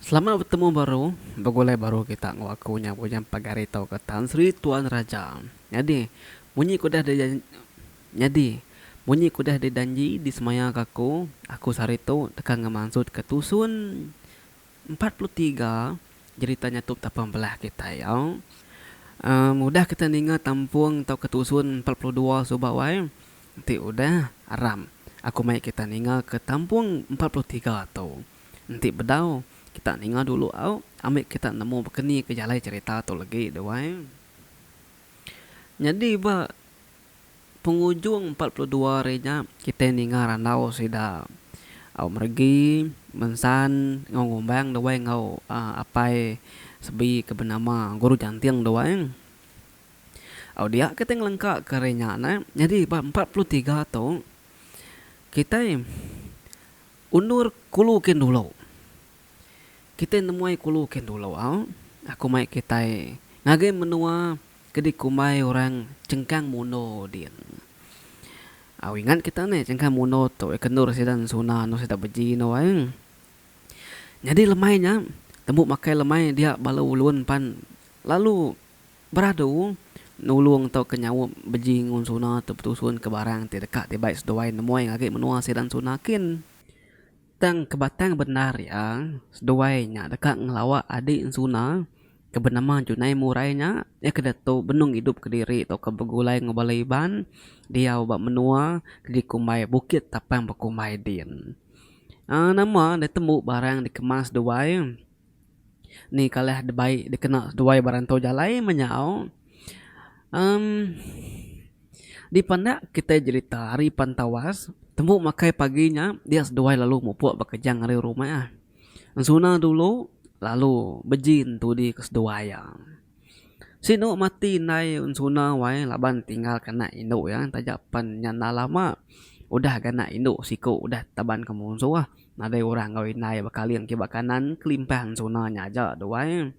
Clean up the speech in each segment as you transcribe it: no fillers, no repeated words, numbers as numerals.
Selamat betemu baru, begulai baru kita enggau aku nya Bujang Pagari tauka Tan Sri Tuan Raja. Nyadi, munyi ke udah di nyadi, munyi ke udah didanji disemaya ke aku, aku sehari tu deka ngemansutka tusun 43 jerita nyatup tapang belah kitai au. Emm udah kita ninga tampung tauka tusun 42 suba wai, enti udah aram aku mai kita ninga ke tampung 43 tu. Enti bedau, kita ninga dulu au, ambi kita nemu bekeni ke jalai cherita tu legi tu ai. Nyadi ba pengujung 42 hari nya kitai ninga randau sida au meregi, mensan enggau ngumbang duai enggau aaa apai sebi ke benama Guru Janting duai. Au dia kitai ngelengka ke hari nya ne. Nyadi ba 43 tu kitai. Undur kulu kin dulu. Kitai nemuai kulu kin dulu au. Aku mai kitai ngagai menua ke dikumbai orang Chengkang Mundo din. Au ingat kita neh Chengkang Mundo tu ke endur sida ensuna endur sida beji endur ai. Nyadi lemai nya tembu makai lemai dia bala ulun pan lalu beradu nulung tauka nyaup beji enggau ensuna tu betusun ke barang ti deka dibai seduai nemuai ngagai menua sida ensuna kin. Tang ke batang bendar iya, seduai nya deka ngelawa adi ensuna ke benama Junai Murai nya iya ke diatu benung idup kediri tauka begulai enggau bala Iban diau ba menua ke dikumbai Bukit Tapang Bekumbai din. Aaa nama ditembu barang dikemas seduai. Ni kalah dibai dikena seduai ba rantau jalai meh nyau emm dipandak kitai jerita hari pan tawas tembu makai pagi nya dia seduai lalu mupuk bekejang ari rumah ensuna dulu lalu beji entudi ke seduai iya. Sinu mati indai ensuna wai laban tinggal ke anak indu iya taja pan nya enda lama udah ga anak indu siku udah taban ke munsuh nadai orang enggau indai bekaling kiba kanan kelimpah ensuna nya aja tu wai.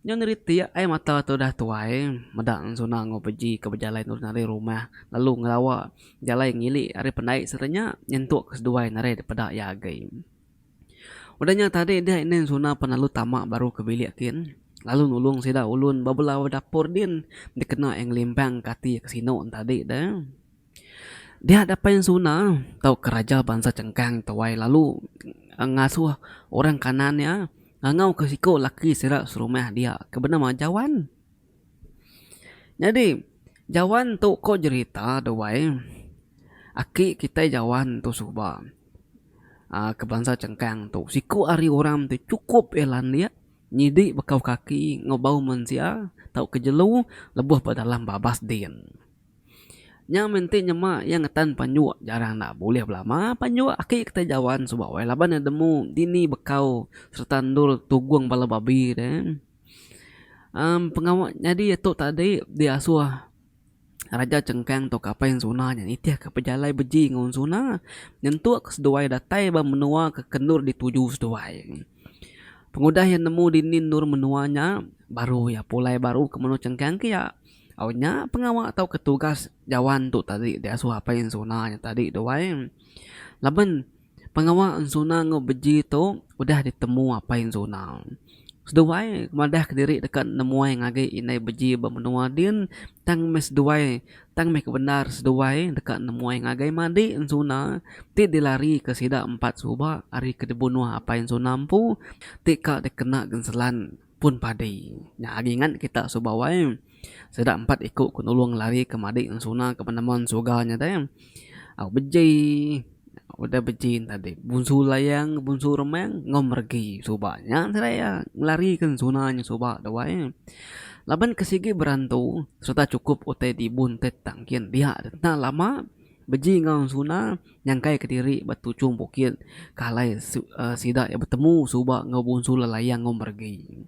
Nyau neritik ai mata tu udah tuai meda ensuna enggau beji ke bejalai nurun ari rumah lalu ngelawa jalai ngili ari pendai sida nya nyentuk ke seduai narai dipeda iya agi. Udah nya tadi dia indai ensuna pan lalu tama baru ke bilik kin lalu nulung sida ulun bebela ba dapur din dikena iya ngelimpang ke ati ke sinu ne tadi deh. Dia dapai ensuna tauka raja bansa chengkang tuai lalu ngasuh orang kanan iya ngangau ke siku laki sida serumah dia ke benama Jawan. Nyadi Jawan tu ko jerita duai aki kitai Jawan tu suba. Aaa ke bansa chengkang tu siku ari orang ti chukup iya landik nyidi bekau kaki enggau bau mensia tauka jelu lebuh ba dalam babas din. Nya meh enti nyema iya ngetan panjuk jarang enda bulih belama panjuk aki kitai jawan suba weh laban iya nemu dini bekau sereta endur tugung bala babi deh. Aaa pengawa nyadi tu tadi diasuh. Raja Chengkang tauka apai Ensuna nya nitihka pejalai Beji enggau Ensuna nyentuk ke seduai datai ba menua ke kendur dituju seduai. Pengudah iya nemu dini endur menua nya, baru iya pulai baru ke menua Chengkang ke iya. Au nya pengawa tauka tugas Jawan tu tadi diasuh apai Ensuna nya tadi tu ai. Laban Pengawa Ensuna enggau Beji tu udah ditemu apai Ensuna. Seduai madah kediri deka nemuai ngagai indai Beji ba menua din tang meh seduai tang meh kebendar seduai deka nemuai ngagai madi Ensuna ti dilarika sida empat suba ari ke dibunuh apai Ensuna empu ti ka dikena genselan pun padi. Nya agi ngan kita suba wai. Sida empat iku ke nulung larika madi Ensuna ke benama Ensuga nya deh. Au Beji. Udah beji ne tadi bunsu layang bunsu remang enggau meregi suba nya sida iya ngelari ke suna nya suba tu ai. Laban ke sigi berantu sereta chukup utai dibun tai tangkin dia enda lama beji enggau suna nyangkai kediri ba tuchung bukit ke alai sida iya betemu suba enggau bunsu lelayang enggau meregi.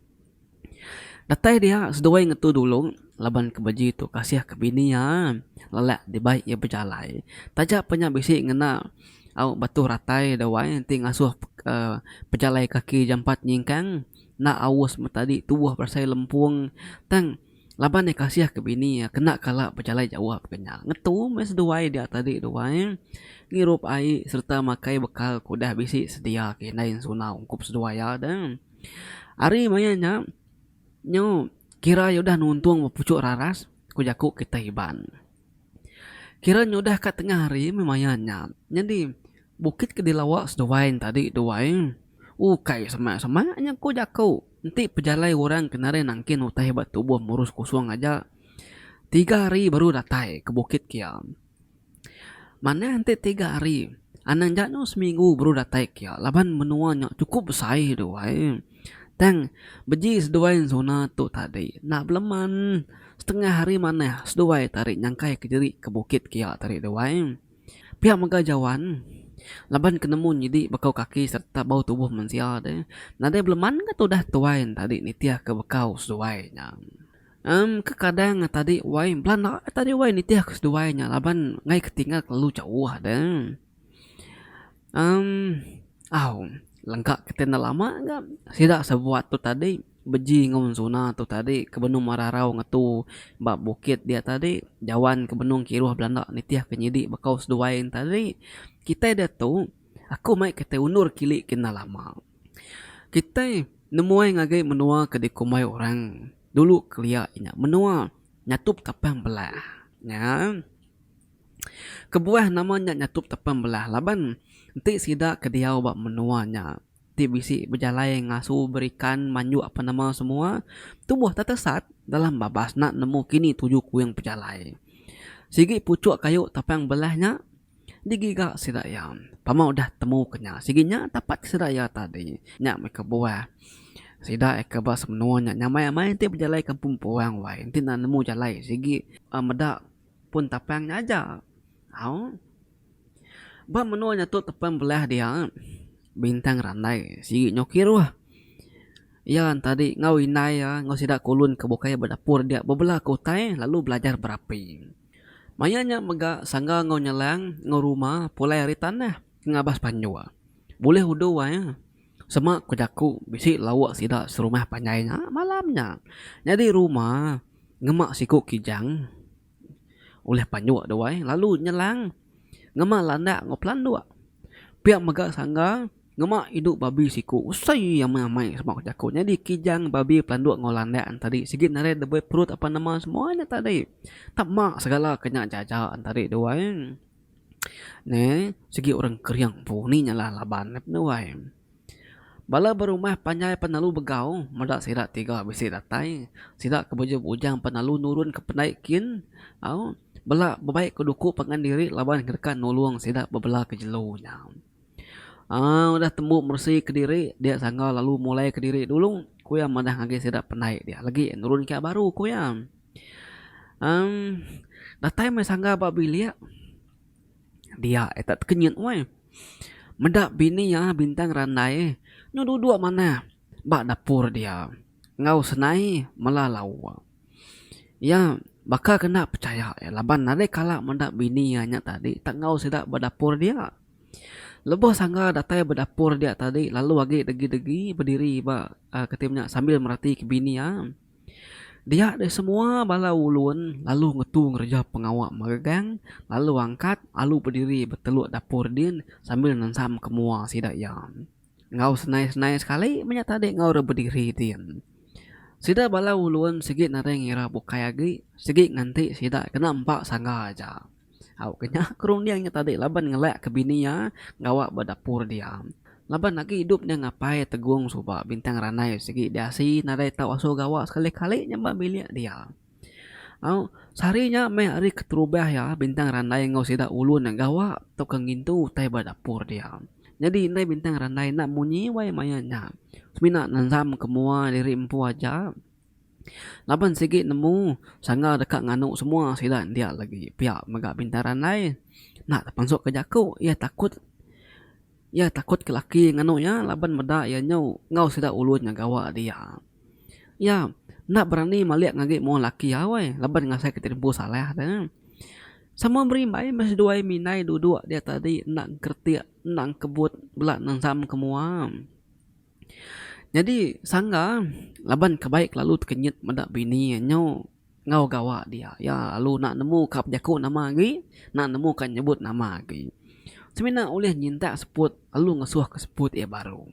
Datai dia seduai ngetu dulu laban ke beji tu kasih ke bini iya lelak dibai iya bejalai. Taja pa nya bisi ngena au batu ratai da wai ti ngasuh uhh pejalai kaki jampat nyingkang enda aus meh tadi tubuh berasai lempung tang. Laban iya kasih ke bini iya kena kala bejalai jauh baka nya. Ngetu meh seduai dia tadi duai ngirup ai sereta makai bekal ke udah bisi sedia ke indai ensuna ungkup seduai iya deh. Ari maya nya nyu kira iya udah nuntung ba puchuk raras ku jaku kitai Iban. Kira nyudah ka tengah hari meh maya nya. Nyadi bukit ke dilawa seduai ne tadi duai ukai semak-semak nya ku jaku. Enti pejalai orang ke nadai nangkin utai ba tubuh murus kusung aja tiga hari baru datai ke bukit kia. Manah enti tiga hari anang ja nyau seminggu baru datai kia laban menua nya chukup besai duai. Tang beji seduai ensuna tu tadi enda beleman setengah hari manah seduai tari nyangkai kediri ke bukit kia tadi duai. Pia mega jawan laban ke nemu nyidi bekau kaki sereta bau tubuh mensia deh nadai beleman ga tudah tuai ne tadi nitih ke bekau seduai nya. Em kekadang tadi wai belanda tadi wai nitih ke seduai nya laban ngai ke tinggal kelalu jauh deh. Emm au lengka kite enda lama ga sida sebuat tu tadi beji enggau ensuna tu tadi ke benung merarau ngetu ba bukit dia tadi jawan ke benung kiruh belanda nitih ke nyidi bekau seduai ne tadi kitai diatu aku mai kitai undur kili ke enda lama. Kitai nemuai ngagai menua ke dikumbai orang dulu kelia nya menua nyatup tapang belah nya. Kebuah nama nya nyatup tepang belah laban enti sida ke diau ba menua nya ti bisi bejalai ngasu berikan manjuk apan nama semua tubuh tetesat dalam babas enda nemu kini tuju kuing pejalai. Sigi puchuk kayu tapang belah nya digiga sida iya. Pama udah temu ke nya sigi nya tapat sida iya tadi. Nya meh kebuah sida ke ba semenua nya nyamai amai enti bejalai kampung puang wai enti enda nemu jalai sigi meda. Pun tapang nya aja. Au. Ba menua nya tu tepang belah dia Bintang Randai sigi nyau kiruh. Iya tadi enggau indai iya enggau sida ke ulun ke bukai ba dapur dia bebela ke utai lalu belajar berapi. Maya nya mega Sangga enggau Nyelang enggau Ruma pulai ari tanah ke ngabas panjuk. Bulih udu ai. Sema ku jaku bisi lauk sida serumah panjai nya malam nya. Nyadi Ruma ngema siku kijang ulih panjuk duai lalu nyelang ngema landak enggau pelanduk. Pia mega sangga ngema indu babi siku usai amai amai sema ku jaku. Nyadi kijang babi pelanduk enggau landak ne tadi sigi nadai debei perut apan nama semua nya tadi. Tama segala ke nya jaja ne tadi duai. Ne sigi orang kering empu ni nyalah laban ne penuai. Bala berumah panjai pan lalu begau meda sida tiga bisi datai. Sida ke bujang bujang pan lalu nurun ke pendai kin au bela bebai ke duku pangan diri laban ke deka nulung sida bebela ke jelu nya. Aaa udah tembu meresi kediri dia sangga lalu mulai kediri dulu ku iya madah ngagai sida pendai dia lagi nurun kia baru ku iya. Amm datai meh sangga ba bilik. Dia ita tekenyit weh. Meda bini iya Bintang Randai nyu duduk manah ba dapur dia enggau senai mela lauk. Iya baka ke enda pechaya iya laban nadai kala meda bini iya nya tadi tak enggau sida ba dapur dia. Lebuh sangga datai ba dapur dia tadi lalu agi degi-degi bediri ba keti nya sambil meratika bini iya. Dia deh semua bala ulun lalu ngetu ngereja pengawa meregang lalu angkat alu bediri beteluk dapur din sambil nensam ke mua sida iya. Enggau senai-senai sekali meh nya tadi enggau re bediri din. Sida bala ulun sigi nadai ngira bukai agi sigi nganti sida kena empa sangga aja. Au ke nya ke runding nya tadi laban ngelak ke bini iya gawa ba dapur dia. Laban agi idup nya ngapai Tegung suba Bintang Ranai sigi diasi nadai tau asu gawa sekali kali nya ba bilik dia. Au sehari nya meh ari keterubah iya Bintang Ranai enggau sida ulun ne gawa tauka ngintu utai ba dapur dia. Nyadi indai Bintang Ranai enda munyi wai maya nya semina nenzam ke mua diri empu aja. Laban sigi nemu sangga deka nganu semua sida endia lagi pia mega Bintang Randai enda tepansut ke jaku iya takut iya takut ke laki nganu iya laban meda iya nyu enggau sida ulun nya gawa dia. Iya enda berani malik ngagi mua laki iya weh laban ngasai ke diri empu salah ne. Sama berimbai meh seduai mindai duduk dia tadi enda engkeretik enda engkebut bela nensam ke mua. Nyadi sangga laban ke baik lalu tekenyit meda bini iya nyu. enggau gawa dia. Iya lalu enda nemu ka bejaku nama agi, enda nemu ka nyebut nama agi. Semina ulih nyintak seput lalu ngesuh ke seput iya baru.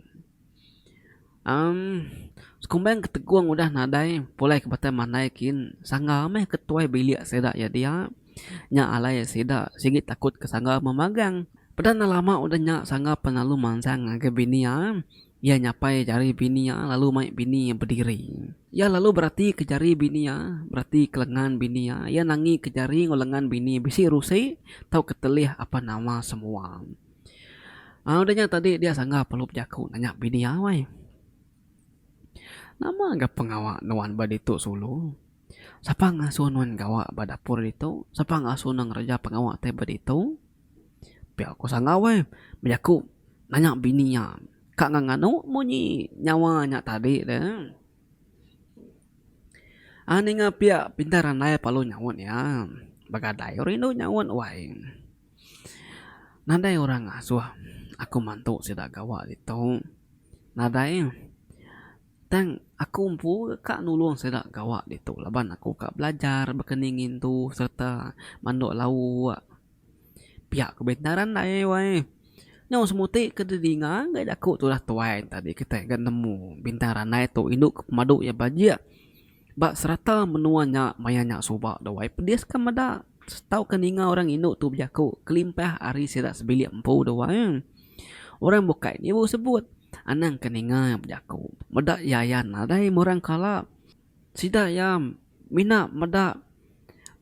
Emm sekumbang ke Tegong udah nadai pulai ke Batang Mandai kin sangga meh ketuai bilik sida iya dia. Nya alai sida sigi takut ke sangga memagang. Peda enda lama udah nya sangga pan lalu mansang ngagai bini iya. Iya nyapai jari bini iya lalu mai bini iya bediri. Iya lalu berati ke jari bini iya, berati ke lengan bini iya. Iya nangi ke jari enggau lengan bini bisi rusi tauka telih apan nama semua. Aaa udah nya tadi dia sangga perlu bejaku nanya bini iya weh. Nama ga pengawa nuan ba ditu sulu? Sapa ngasuh nuan gawa ba dapur ditu? Sapa ngasuh nuan ngereja pengawa ti ba ditu? Pia ku sangga weh bejaku nanya bini iya. Ka nganu munyi nyawa nya tadi deh. Aaa ninga pia pintar andai perlu nyaut iya. Begadai rindu nyaut wai. Nadai orang ngasuh aku mantu sida gawa ditu. Nadai. Tang aku empu ka nulung sida gawa ditu laban aku ka belajar baka ni ngintu sereta manduk lauk. Pia ku bintang randai wai. Nyau semuti ke didinga ga jaku tudah tuai tadi kitai ga nemu bintang randai tu indu ke pemadu iya bajik. Ba serata menua nya maya nya suba dawai pedis ka meda tauka ninga orang indu tu bejaku kelimpah ari sida sebilik empu dawai. Orang bukai ni baru sebut anang ke ninga bejaku meda iya ayan nadai meh orang kala. Sida iya mina meda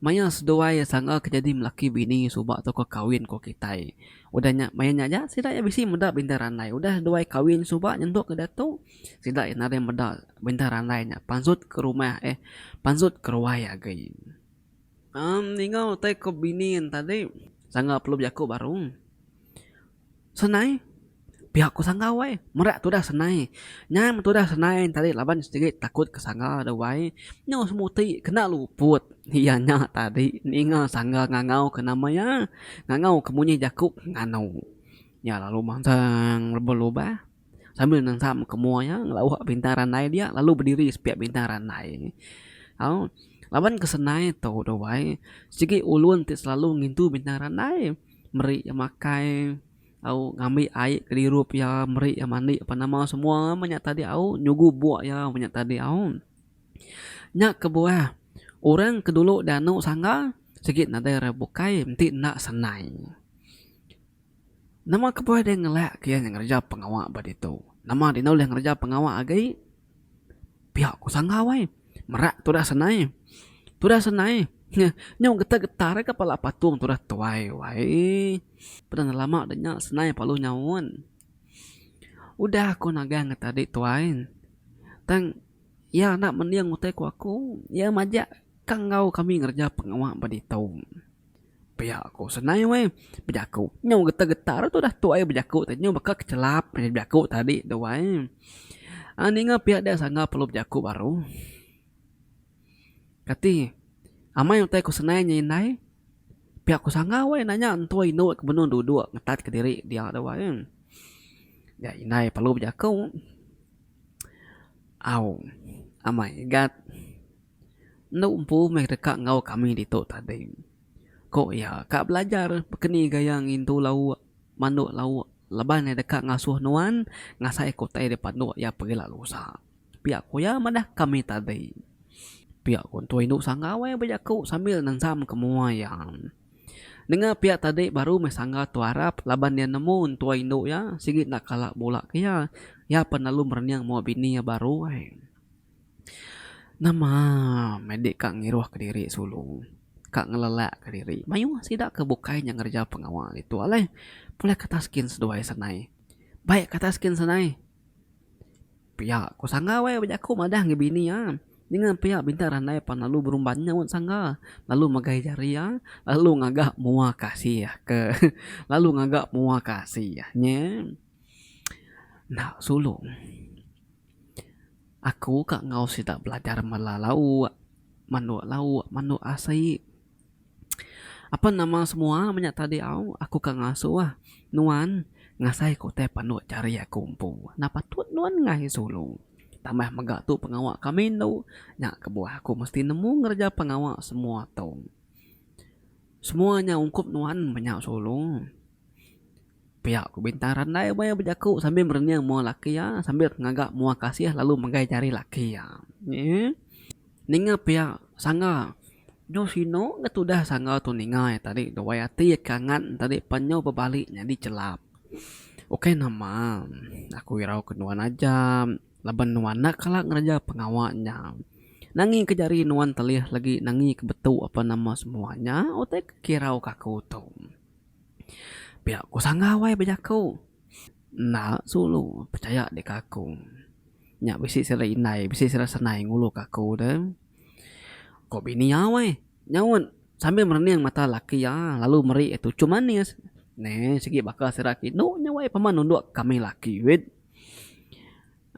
Maya seduai sangga ke jadi melaki bini suba tauka kawin ko kitai. Udah nya maya nya aja sida iya bisi meda bintang randai. Udah seduai kawin suba nyentuk ke diatu sida iya nadai meda bintang randai nya pansut ke rumah eh pansut ke ruai agi. Emm ninga utai ko bini ne tadi sangga perlu bejaku baru. Senai, pia ku sangga wai, merak tudah senai. Nya meh tudah senai tadi laban sigi takut ke sangga deh wai. Nyau semuti kena luput iya nya tadi ninga sangga ngangau ke nama iya, ngangau ke munyi jaku nganu. Iya lalu mansang lubah lubah sambil nensam ke mua iya ngelawa bintang randai dia lalu bediri sepiak bintang randai. Au laban ke senai tu deh wai sigi ulun ti selalu ngintu bintang randai. Meri iya makai au ngambi ai ke dirup iya meri iya mandi apan nama semua meh nya tadi au nyugu buk iya meh nya tadi au. Nya kebuah orang ke dulu dianu sangga sigi nadai orang bukai enti enda senai. Nama kebuah deh ngelak ke iya ngereja pengawa ba ditu. Nama deh enda ulih ngereja pengawa agi. Pia ku sanggau ai. Merak tudah senai. Tudah senai. Nyau getar-getar ga pala patung tudah tuai wai. Peda ne lama da nya senai palu nyaun. Udah aku nagang ne tadi tuai. Tang iya enda mending utai ku aku. Iya majak ka enggau kami ngereja pengawa ba ditu. Pia ku Senai weh bejaku. Nyau getar-getar tudah tuai bejaku ti nyau baka ke chelap bejaku tadi tu ai. Aaa ninga pia deh sangga perlu bejaku baru. Kati amai utai ku Senai nya indai? Pia ku sangga weh nanya entua indu ke benung duduk ngetat kediri dia tu ai. Dia indai perlu bejaku. Au amai gat. Enda empu meh deka enggau kami ditu tadi. Ku iya, ka belajar bekeni gaya ngintu lauk, manduk lauk laban iya deka ngasuh nuan ngasai ke utai dipanduk iya pegila lusa. Pia ku iya madah kami tadi. Pia ku entua indu sanggau ai bejaku sambil nensam ke mua iya. Ninga pia tadi baru meh sangga tu arap laban iya nemu entua indu iya sigi enda kala bula ke iya. Iya pan lalu merening mua bini iya baru ai. Nama meh dik ka ngiruh kediri sulu ka ngelelak kediri mayuh sida ke bukai nya ngereja pengawa ditu alai pulai ke atas kin seduai senai. Baik ke atas kin senai pia ku sangga weh bejaku madah ngan bini iya ninga pia bintang randai pan lalu berumban nyaut sangga lalu megai jari iya lalu ngaga mua kasih ke lalu ngaga mua kasih nye enda sulu. Aku ka enggau sida belajar mela lauk, manduk lauk, manduk asi. Apan nama semua meh nya tadi au aku ka ngasuh nuan ngasai ke utai panduk jari aku empu. Enda patut nuan ngaih sulu. Tambah mega tu pengawa kami endu. Nya kebuah aku mesti nemu ngereja pengawa semua tu. Semua nya ungkup nuan menya sulu. Pia ku Bintang Randai maya bejaku sambil merening mua laki iya sambil ngaga mua kasih lalu megai jari laki iya. Eeh. Ninga pia sangga nyau sinu ga tudah sangga tu ninga iya tadi duai ati iya ke angat tadi pan nyau bebali nyadi chelap. Ukai nama aku irau ke nuan aja laban nuan enda kala ngereja pengawa nya. Nangi ke jari nuan telih lagi nangi ke betu apan nama semua nya utai ke kirau ke aku tu. Pia ku Sangga wai bejaku. Enda sulu pechaya deka aku. Nya bisi sida indai bisi sida senai ngulu ka aku deh. Ko bini iya wai nyaut sambil merening mata laki iya lalu meri iya tuchum manis. Neh sigi baka sida ke indu nya wai pama nunduk kami laki wit.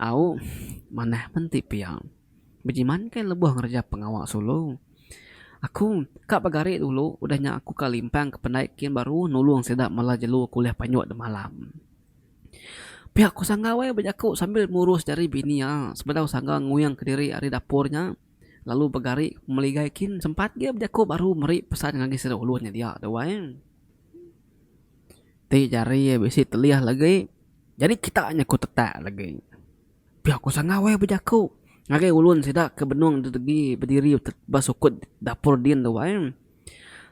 Au manah pen ti pia. Bejiman kai lebuh ngereja pengawa sulu. Aku ka begari dulu udah nya aku ka limpang ke pendai kin baru nulung sida mela jelu ke ulih panjuk demalam. Pia ku Sangga wai bejaku sambil murus jari bini iya sebedau Sangga nguing kediri ari dapur nya lalu begari meligai kin sempat agi bejaku baru meri pesan ngagai sida ulun nya dia tu wai. Ti jari iya bisi telih lagi jadi kita nya ku tetak lagi. Pia ku Sangawai bejaku ngagai ulun sida ke benung degi bediri ba sukut dapur din tu ai.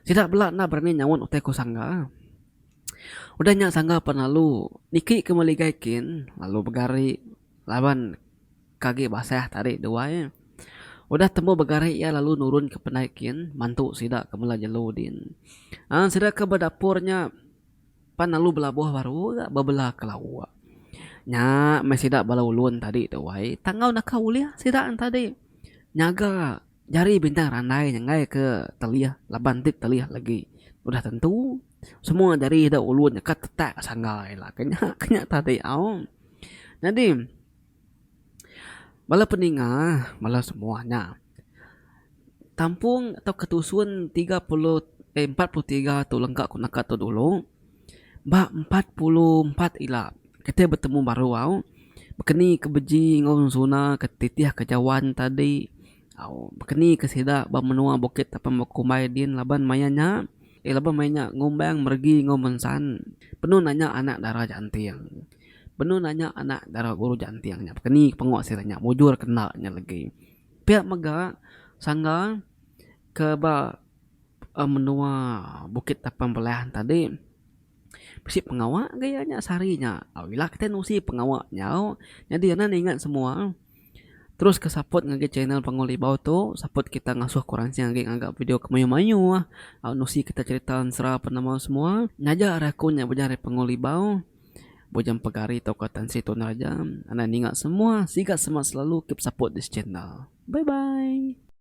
Sida bela enda berani nyaut utai ku Sangga. Udah nya Sangga pan lalu niki ke meligai kin lalu begari laban ke agi basah tadi tu ai. Udah tembu begari iya lalu nurun ke pendai kin mantu sida ke mela jelu din. Aaa sida ke ba dapur nya. Pan lalu belabuh baru ga bebela ke lauk. Nya meh sida bala ulun tadi tu ai tang enggau naka ulih sida ne tadi nyaga jari bintang randai nyenggai ke telih laban ti telih lagi udah tentu semua jari ida ulun nya ka tetak sanggai la ke nya ke nya tadi au. Nyadi bala peninga bala semua nya. Tampung tauka tusun 30 eh 43 tu lengka ku naka tu dulu. Ba 44 ila kitai betemu baru au. Bekeni ke beji enggau suna ke titih ke jawan tadi au bekeni ke sida ba menua bukit tapan bekumbai din laban maya nya eh laban maya nya ngumbang meregi enggau mensan penuh nanya anak dara janting. Penuh nanya anak dara guru janting nya bekeni penguo sida nya mujur ke enda nya legi. Pia mega sangga ke ba menua Bukit Tapang Belah tadi bisi pengawa ga iya nya sehari nya. Ila kitai nusi pengawa nyau nyadi anak ne ingat semua terus ke support ngagai channel Panggau Libau tu support kita ngasuh ku ransing agi ngaga video ke mayuh mayuh nusi kita cherita ensera penemu semua. Ngajar ari aku nya bejai ari Panggau Libau. Bujang Pegari tauka Tan Sri Tun Raja anang ninga semua siga semak selalu keep support this channel. Bye bye.